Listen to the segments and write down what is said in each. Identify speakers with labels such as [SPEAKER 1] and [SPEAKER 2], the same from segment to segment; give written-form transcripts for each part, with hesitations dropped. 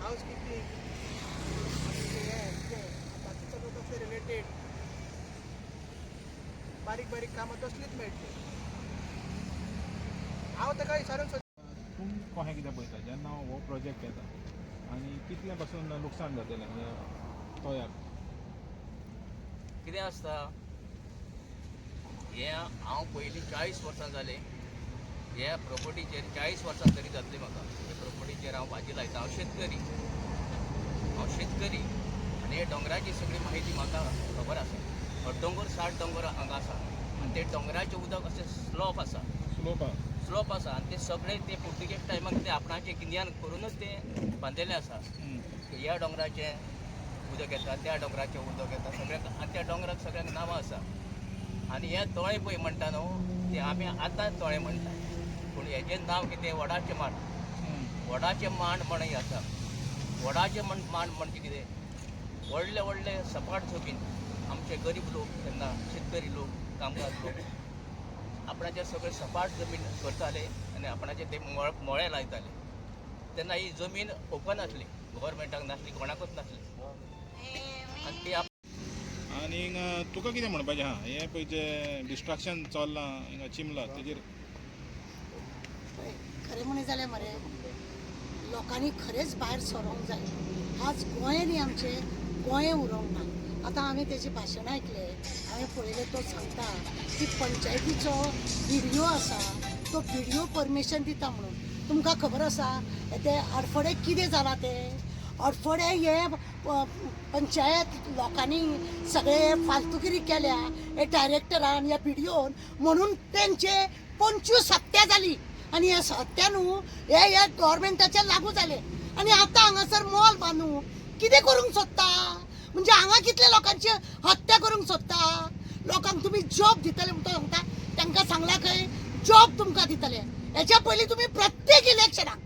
[SPEAKER 1] हावस keeping, हें कितें बाकी सगळें तसलें रिलेटेड बारीक बारीक कामां तसलींच मेळटलीं. हांव ताका विचारूंक सोदतां.
[SPEAKER 2] तूं कशें कितें पळयता जेन्ना हो प्रोजेक्ट येता आनी कितलें पासून लुकसाण जातलें म्हणजे तोयाक?
[SPEAKER 3] कितें आसता हें, हांव पयलीं 40 वर्सां जालें ह्या प्रोपर्टीचेर, 40 वर्सां तरी जातली म्हाका हे प्रोपर्टीचेर हांव भाजी लायता. हांव शेतकरी, हांव शेतकरी आनी हे दोंगराची सगळी माहिती म्हाका खबर आसा. हो दोंगर 60 दोंगर हांगा आसा आनी ते दोंगराचें उदक अशें स्लोप आसा.
[SPEAKER 2] स्लोप आहा.
[SPEAKER 3] स्लोप आसा आनी ते सगळे ते पुर्तुगेज टायमाक ते आपणाचें गिन्यान करूनच ते बांदिल्लें आसा की ह्या दोंगराचें उदक येता, त्या दोंगराचें उदक येता सगळ्यांक. आनी त्या दोंगराक सगळ्यांक नांवां आसा. आनी हे तळें पळय म्हणटा न्हू ते आमी आतां तळें म्हणटा, पूण हेजें नांव कितें, वडाचें मांड. वडाचें मांड म्हण आसा. वडाचें म्हण मांड म्हणजे कितें, व्हडले व्हडले सपाट जमीन आमचे गरीब लोक तेन्ना शेतकरी लोक, कामगार लोक आपणाचे सगळे सपाट जमीन करताले आनी आपणाचे ते मळे लायताले. तेन्ना ही जमीन ओपन आसली, गव्हर्मेंटाक नासली, कोणाकूच नासली आनी ती
[SPEAKER 2] आनी तुका कितें म्हणपाचें आहा, हें पळय जें डिस्ट्रक्शन चल्लां हिंगा चिमला तेजेर?
[SPEAKER 4] खरें म्हणीत जाल्यार मरे लोकांनी खरेंच भायर सरोंक जाय. आज गोंय न्ही आमचें, गोंय उरोंक ना. आतां हांवें तेजी भाशण आयकलें, हांवें पळयलें, तो सांगता की पंचायतीचो बिडियो आसा, तो बिडियो परमिशन दिता म्हणून. तुमकां खबर आसा ते आडफडे कितें जालां तें? अडफडे हे पंचायत लोकांनी सगळे फालतुगिरी केल्या हे डायरेक्टरान, ह्या बिडियोन, म्हणून तेंचे 25 हत्या जाली. आनी हे हत्या न्हू हे ह्या गव्हर्मेंटाचेर लागू जाले. आनी आतां हांगासर मॉल बांदून कितें करूंक सोदता? म्हणजे हांगा कितले लोकांची हत्या करूंक सोदता? लोकांक तुमी जॉब दितले म्हणटा सांगता, तांकां सांगला खंय जॉब तुमकां दितले. हेच्या पयलीं तुमी प्रत्येक इलेक्शनाक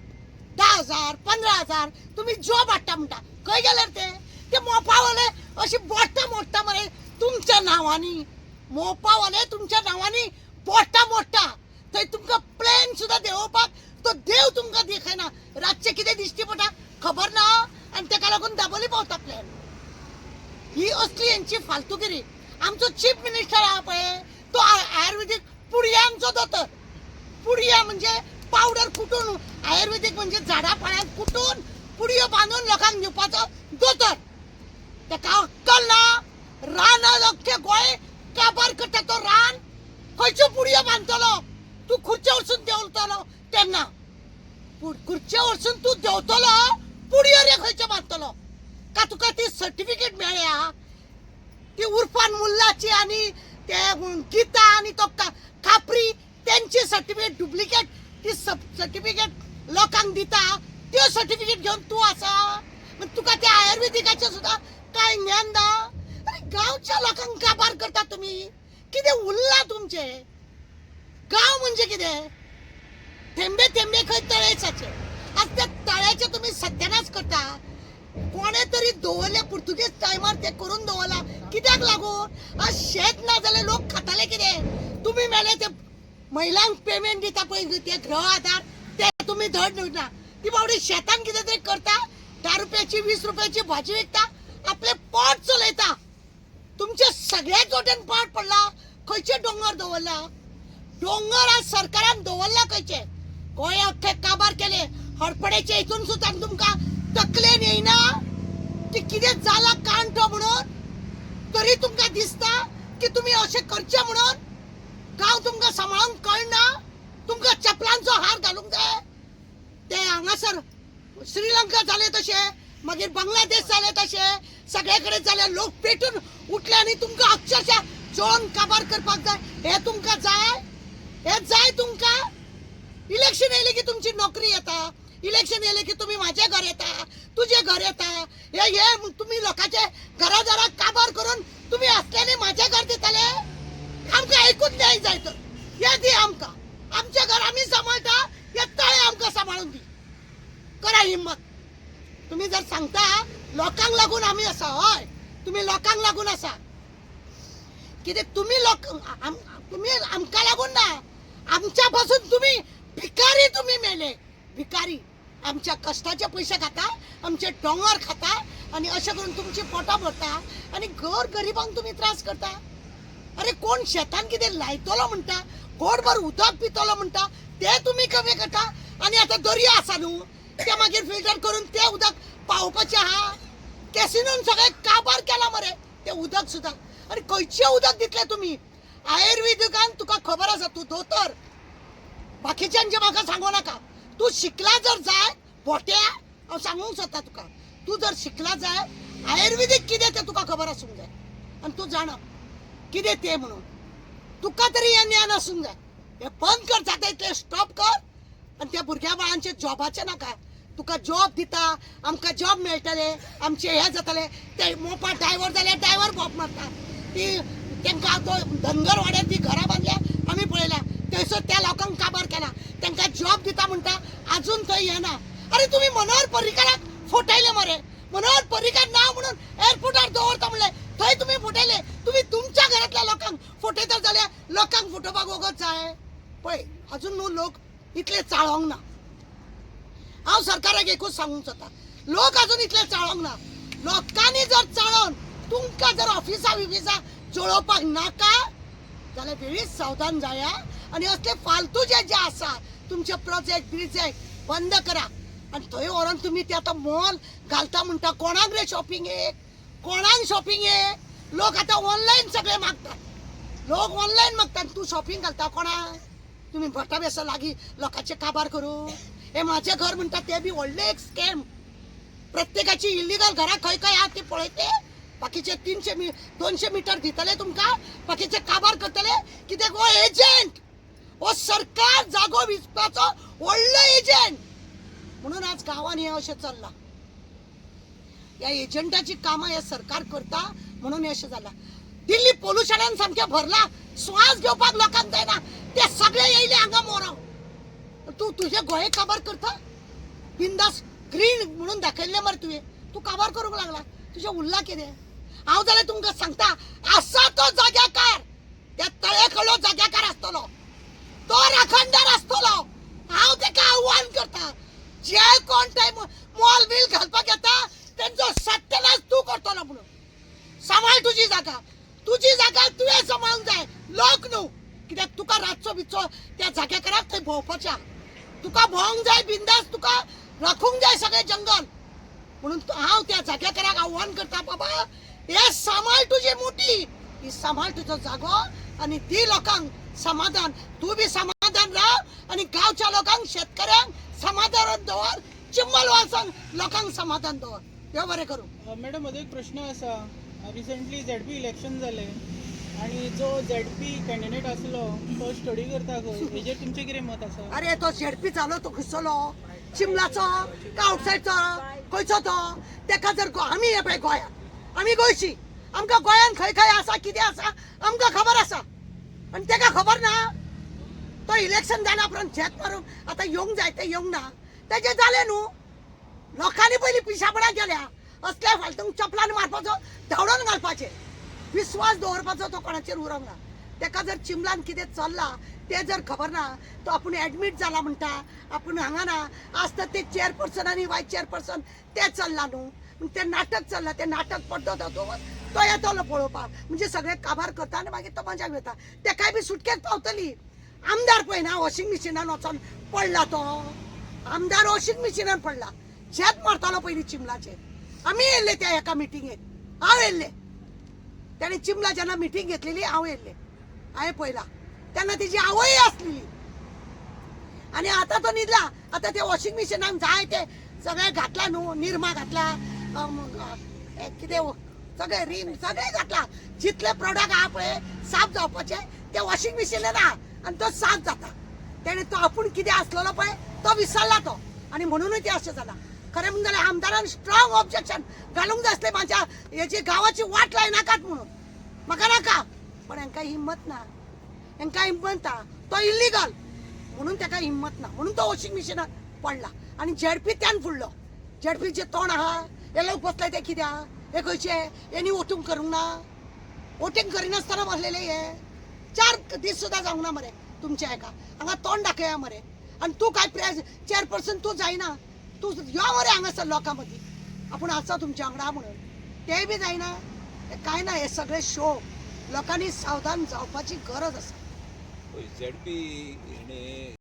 [SPEAKER 4] 10,000 15,000 तुमी जॉब हाडटा म्हणटा, खंय गेल्यार ते? ते मोपावाले अशी बोटां मोडटा मरे तुमच्या नांवांनी, मोपावाले तुमच्या नांवांनी बोटां मोडटा. थंय तुमकां प्लेन सुद्दां देंवोवपाक तो देव तुमकां दाखयना. रातचें कितें दिश्टी पडटा खबर ना आनी तेका लागून दाबोली पावता प्लेन. ही असली हेंची फालतुगिरी. आमचो चीफ मिनिस्टर आहा पळय तो आयुर्वेदीक पुडयांचो दोतोर. पुडया म्हणजे पावडर कुटून, आयुर्वेदीक म्हणजे झाडां पाळ्यांक कुटून पुडयो बांदून लोकांक दिवपाचो दोतोर. तेका अक्कल ना? रान अख्खे गोंय काबार करता तो. रान खंयच्यो पुडयो बांदतलो तूं? खुर्चे वचून देंवतलो तेन्ना, खुर्चे वचून तूं देंवतलो, पुडयो रे खंयच्यो बांदतलो? का तुका ती सर्टिफिकेट मेळ्ळ्या ती उर्फान मुल्लाची आनी ते गीता आनी तो खापरी तेंची सर्टिफिकेट डुप्लिकेट ती सर्टिफिकेट लोकांक दिता, त्यो सर्टिफिकेट घेवन तूं आसा. तुका ते आयुर्वेदिकाचें सुद्दां कांय ज्ञान ना. आनी गांवच्या लोकांक काबार करता तुमी. कितें उरलां तुमचें? गांव म्हणजे कितें? थेंबे थेंबे खंय तळे साचे. आज त्या तळ्याचे तुमी सत्यानाश करता. कोणे तरी दवरले पुर्तुगेज टायमार ते करून दवरला, कित्याक लागून? आज शेत ना जाल्यार लोक खाताले कितें? तुमी मेले ते महिलांक पेमेंट दिता पळय ते गृह आधार, ते तुमी धड ना. ती बावडी शेतान कितें तरी करता, 10 रुपयाची 20 रुपयाची भाजी विकता, आपले पोट चलयता. तुमचे सगळ्याच वटेन पाट पडला. खंयचे दोंगर दवरला? दोंगर आज सरकारान दवरला खंयचे? गोंय अख्खे काबार केले हडफडेचे. हितून सुद्दां तुमकां तकलेन येयना की कितें जाला कांटो म्हणून? तरी तुमकां दिसता की तुमी अशें करचें म्हणून? गांव तुमकां सांबाळूंक कळना? तुमकां चपलांचो हार घालूंक जाय? ते हांगासर श्रीलंका जाले तशें, मागीर बांगलादेश जाले तशें, सगळे कडेन जाले. लोक पेटून उठले आनी तुमकां अक्षरशः जळोवन काबार करपाक जाय. हें तुमकां जाय? हें जाय तुमकां? इलेक्शन येयलें की तुमची नोकरी येता, इलेक्शन येयलें की तुमी म्हाजें घर येता, तुजें घर येता. हे हे तुमी लोकांचे घरा दाराक काबार करून तुमी असल्यांनी म्हाजें घर दितले? आमकां एकूच न्याय जाय तर हे दी आमकां. आमचें घर आमी सांबाळटा, हे तळें आमकां सांबाळून दी. करा हिम्मत. तुमी जर सांगता लोकांक लागून आमी आसा, हय तुमी लोकांक लागून आसा. कितें तुमी लोक तुमी आमकां लागून ना, आमच्या पासून तुमी भिकारी, तुमी मेले भिकारी. आमच्या कश्टाचे पयशे खाता, आमचे दोंगर खाता आनी अशें करून तुमची पोटां भरता आनी घर गरिबांक तुमी त्रास करता. अरे कोण शेतान कितें लायतलो म्हणटा, गोडभर उदक पितलो म्हणटा, ते तुमी कमी करता. आनी आतां दर्या आसा न्हू, ते मागीर फिल्टर करून ते उदक पावोवपाचें आहा. कॅसिनोन सगळें काबार केला मरे ते उदक सुद्दां. आनी खंयचें उदक दितले तुमी? आयुर्वेदिकान तुका खबर आसा, तूं दोतोर, बाकीच्यांचे म्हाका सांगू नाका. तूं शिकला जर जाय बोट्या, हांव सांगूंक सोदता तुका, तूं जर शिकला जाय आयुर्वेदीक कितें तें तुका खबर आसूंक जाय आनी तूं जाणा कितें तें म्हणून. तुका तरी हें ज्ञान आसूंक जाय. हें बंद कर, जाता इतलें स्टॉप कर. आनी त्या भुरग्या बाळांचे जॉबाचें नाका. तुका जॉब दिता, आमकां जॉब मेळटले, आमचें हें जातलें. ते मोपा ड्रायव्हर जाल्यार ड्रायव्हर बोब मारता. ती तांकां तो धनगर वाड्यार ती घरां बांदल्या आमी पळयल्या, थंयसर त्या लोकांक काबार केला. तांकां जॉब दिता म्हणटा, आजून थंय येना. अरे तुमी मनोहर पर्रीकाराक फटयले मरे. मनोहर पर्रीकार नांव म्हणून एअरपोर्टार दवरता म्हणलें, थंय तुमी फटयले. तुमी तुमच्या घरांतल्या लोकांक फटयता जाल्यार लोकांक फटोवपाक वगत जाय. पळय अजून न्हू लोक इतले चाळोंक ना. हांव सरकाराक एकूच सांगूंक सोदता, लोक अजून इतले चाळोंक ना. लोकांनी जर चाळोवन तुमकां जर ऑफिसां बिफिसां जळोवपाक नाका जाल्यार वेळीच सावधान जाया आनी असले फालतू जे जे आसा तुमचे प्रोजेक्ट बिजेक्ट बंद करा. आनी थंय व्हरोन तुमी ते आतां मॉल घालता म्हणटा, कोणाक रे शॉपिंगेक? कोणाक शॉपिंगेक? लोक आतां ऑनलायन सगळे मागतात, लोक ऑनलायन मागतात. तूं शॉपिंग घालता कोणाक? तुमी भटा बेसा लागीं लोकांचे काबार करूं. हे म्हाजें घर म्हणटा ते बी व्हडलें एक स्कॅम. प्रत्येकाची इल्लिगल घरां खंय खंय आहा ती पळयते, बाकीचे 300 200 मिटर दितले तुमकां, बाकीचे काबार करतले. कित्याक हो एजंट, हो सरकार जागो विकपाचो व्हडलो एजंट म्हणून आज गांवान हें अशें चल्लां. ह्या एजंटाची कामां हें सरकार करता म्हणून हें अशें जालां. दिल्ली पोल्युशनान सामकें भरलां, श्वास घेवपाक लोकांक जायना, ते सगळे येयले हांगा मोरोंक. तूं तुजे गोंय काबार करता? बिंदास ग्रीन म्हणून दाखयल्लें मरे तुवें, तूं काबार करूंक लागला. तुजें उरलां कितें? हांव जाल्यार तुमकां सांगता, आसा तो जाग्याकार, त्या तळे कडलो जाग्याकार आसतलो, तो राखणदार आसतलो. हांव तेका आव्हान करता, जे कोण थंय मॉल बील घालपाक येता तेंचो सत्यानाश तूं करतलो म्हणून. सांबाळ तुजी जागा, तुजी जागा तुवें सांबाळूंक जाय, लोक न्हू. कित्याक तुका रातचो बिच्चो त्या जाग्याकाराक थंय भोंवपाचें आहा. तुका भोंवंक जाय बिंदास, तुका राखूंक जाय सगळें जंगल. म्हणून हांव त्या जाग्याकाराक आव्हान करता, बाबा हे सांबाळ तुजी मुठी, ही सांबाळ तुजो जागो आनी दी लोकांक समाधान. तूं बी समाधान राव आनी गांवच्या लोकांक, शेतकऱ्यांक समाधान दवर, चिंबल वासांक लोकांक समाधान दवर. देव बरें करूं.
[SPEAKER 1] मॅडम, म्हजो एक प्रश्न आसा. रिसंटली झेडपी इलेक्शन जालें आनी जो झेडपी कॅन्डिडेट आसलो तो स्टडी करता खंय, हेजेर तुमचें कितें मत आसा?
[SPEAKER 4] अरे तो झेडपी जालो तो खंयसलो? चिमलाचो का आउटसायडचो? खंयचो तो? तेका जर आमी हे पळय गोंयांत, आमी गोंयची, आमकां गोंयांत खंय खंय आसा कितें आसा आमकां खबर आसा, आनी तेका खबर ना. तो इलेक्शन जाल्या उपरांत झेत मारून आतां येवंक जाय तें येवंक ना, तेजें जालें न्हू. लोकांनी पयलीं पिशापणां केल्या, असल्या फालतूंक चपलान मारपाचो, धांवडोवन घालपाचें, विस्वास दवरपाचो तो कोणाचेर उरोंक ना. तेका जर चिमलान कितें चल्लां तें जर खबर ना, तो आपूण एडमीट जाला म्हणटा, आपूण हांगा ना. आज तर ते चेअरपर्सन आनी वायस चेअरपर्सन तें चल्लां न्हू, तें नाटक चल्लां, तें नाटक पड्डो तो येतलो पळोवपाक, म्हणजे सगळें काबार करता आनी मागीर तो मजाक वता. तेकाय बी सुटकेक पावतली. आमदार पळय ना वॉशिंग मिशिनान वचोन पडला तो आमदार, वॉशिंग मिशिनान पडला, झेत मारतालो पयलीं चिमलाचेर. आमी येयल्ले त्या एका मिटिंगेक, हांव येयल्ले, ताणें चिमला जेन्ना मिटींग घेतलेली हांव येयल्ले, हांवें पळयला तेन्ना तेजी आवय आसलेली. आनी आतां तो न्हिदला. आतां ते वॉशिंग मिशिनान जाय ते सगळें घातला न्हू, निरमा घातला, कितें सगळें रिम सगळें घातला, जितले प्रोडक्ट आहा पळय साफ जावपाचे ते वॉशिंग मिशिनान आहा आनी तो साफ जाता. तेणें तो आपूण कितें आसलेलो पळय तो विसरला तो, आनी म्हणूनय तें अशें जालां. खरें म्हणून जाल्यार आमदारान स्ट्रॉंग ऑब्जेक्शन घालूंक जाय आसलें, म्हाज्या हेजी गांवाची वाट लायनाकात म्हणून, म्हाका नाका. पण हांकां हिम्मत ना, हांकां हिम्मत ना, तो इल्लिगल म्हणून ताका हिम्मत ना, म्हणून तो वॉशिंग मिशिनान पडला. आनी झेडपी त्यान फुडलो, झेडपीचें तोंड आहा, हे लोक बसले ते कित्याक, हे खंयचे, हेणी वोटींग करूंक ना, वोटींग करिनासतना बसलेले हे 4 दीस सुद्दां जावंक ना मरे तुमच्या हेका, हांगा तोंड दाखया मरे. आनी तूं काय चेअरपर्सन तूं जायना, तूं यो मरे हांगासर लोकां मदीं, आपूण आसा तुमच्या वांगडा म्हणून. तें बी जायना. हें कांय ना, हे सगळे शो. लोकांनी सावधान जावपाची गरज आसा.
[SPEAKER 5] झेडपी हेणें